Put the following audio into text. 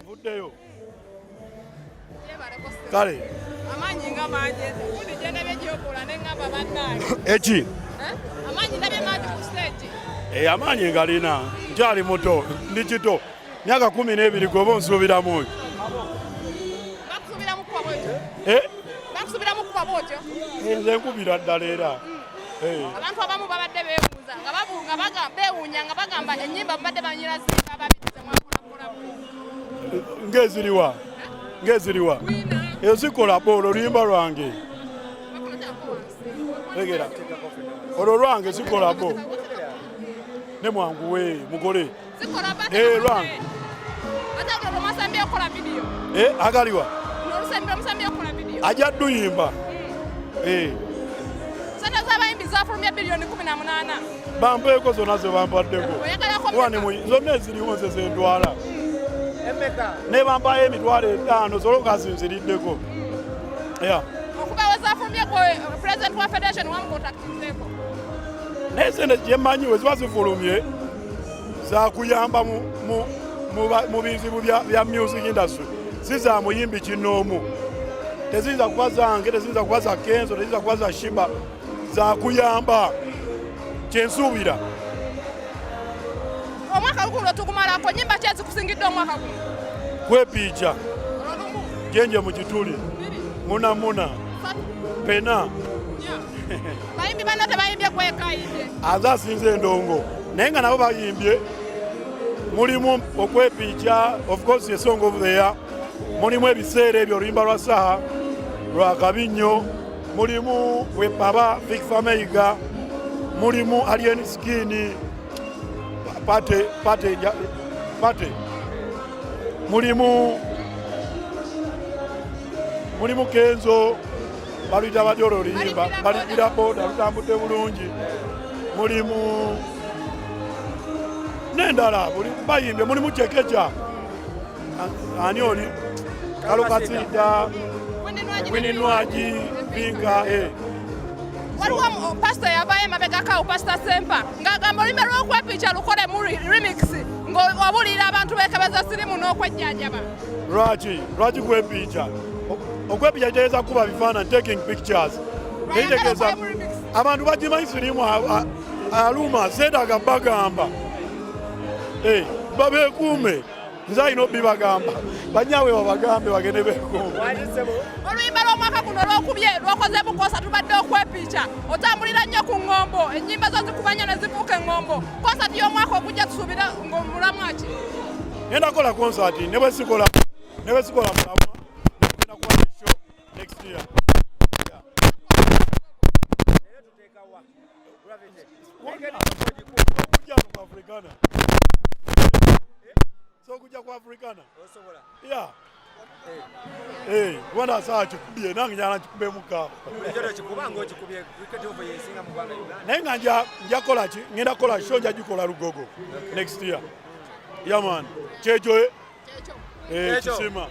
Nvuddeyo. Kale. Amaanyi nga mangi, gundi gye ndabye gyokola ne ŋŋamba bannange. Eki? Eh? Amaanyi ndabye mangi ku stage. Eh, amaanyi ngalina, nkyali muto, ndi kito, myaka 12, gwoba onsuubiramu oyo. Bakusuubiramu kuba bwotyo? Eh? Bakusuubiramu kuba bwotyo? Eh, nze nkubira ddala era. Eh. Abantu abamu babadde beebuuza nga beewuunya nga bagamba ennyimba mubadde banyira zimba babiri ze mwakolakola. Ng'eziriwa? Ng'eziriwa? Eyo zikola bo, olwo oluyimba lwange. Tegera olwo lwange zikola bo ne mwanguwe mugole. Zikola. Eh, lwange. Ate olwo lwemwasambye okukola vidiyo? Eh, agaliwa? N'olusembye omusambye okukola vidiyo. Ajja dduyimba. Eh. Sente z'abayimbi zafulumya biliyoni 18. Bampeeko zonna ze bampaddeko. Oyagalako Kuba ne mmeka? Zonna eziriwo nze zentwala. Emeka? Ne bampayo 50,000 zoloka nziriddeko. Yeah. Okuva we zafulumye, gwe president wa federation wamukontakitizeeko? Naye sente gyemmanyi we ziba zifulumye zakuyamba mu bizibu bya music industry, si za muyimbi kinoomu. Teziyinza kuba zange, teziyinza kuba za Kenzo, teziyinza kuba za Sheebah, zakuyamba kyensuubira. Omwaka guno tugumalako, nyimba ki ezikusingidde omwaka guno? Kwepiica. Olumu. Jenje mu kituli. Bbiri. Muna muna. Satu. Pena. Nnya. Bayimbi banno tebayimbye, kwekayimbye? Aze asinze endongo, naye nga nabo bayimbye. Mulimu okwepiica, of course ye song of the year, mulimu ebiseera ebyo, oluyimba lwa Saha lwa kabi nnyo, mulimu Wepaba Fik Fameica, mulimu Alien Skin pate pate pate, mulimu Kenzo, baluyita batya olwo oluyimba? Balipira Boda, lutambudde bulungi. Mulimu n'endala, buli bayimbye. Mulimu Cekeca, ani oli Kalokasida, Winnie Nwagi, Vinka, eh. Waliwo pasita yavaayo emabegako awo, Pasita Sempa, ng'agamba oluyimba lw'okwepiica lukole mu remix ng'obuulirira abantu beekebeza sirimu n'okwejjanjaba. Lwaki kwepiica? Okwepiica kitegeeza kuba bifaananyi, taking pictures. Tekitegeeza Lwayagala mu remix. Abantu bagimanyi sirimu aluma, seetaaga bagamba. Eh, babeekuume, nze alina obibagamba, banyaabwe babagambe bagende beekuume. Wali ssebo? Oluyimba lw'omwaka guno lwokubye lwokoze bukosa, tubadde okwepiica, otambulira nnyo ku ŋŋombo, ennyimba zo zikuba nnyo ne zifuuka eŋŋombo. Konsati y'omwaka ogujja tusuubira ng'omulamu ki? Ngenda kukola konsati ne bwe sikola mulamwa, ngenda kuwa show next year. Leero tuteekawa Gravity? Okujja ku Africana, so okujja ku Africana. Osobola? Yeah. Eh, kubanga saa kikubye nange njala nkikubemu kaapo. Bulijjo tokikuba ng'okikubye Cricket Oval yesinga mu ggwanga Uganda. Naye nga nja kola ki, ngenda kukola show, nja gikola Lugogo next year. Yeah man, kyekyo eh. Kyekyo. Eh, Kyekyo. kisima.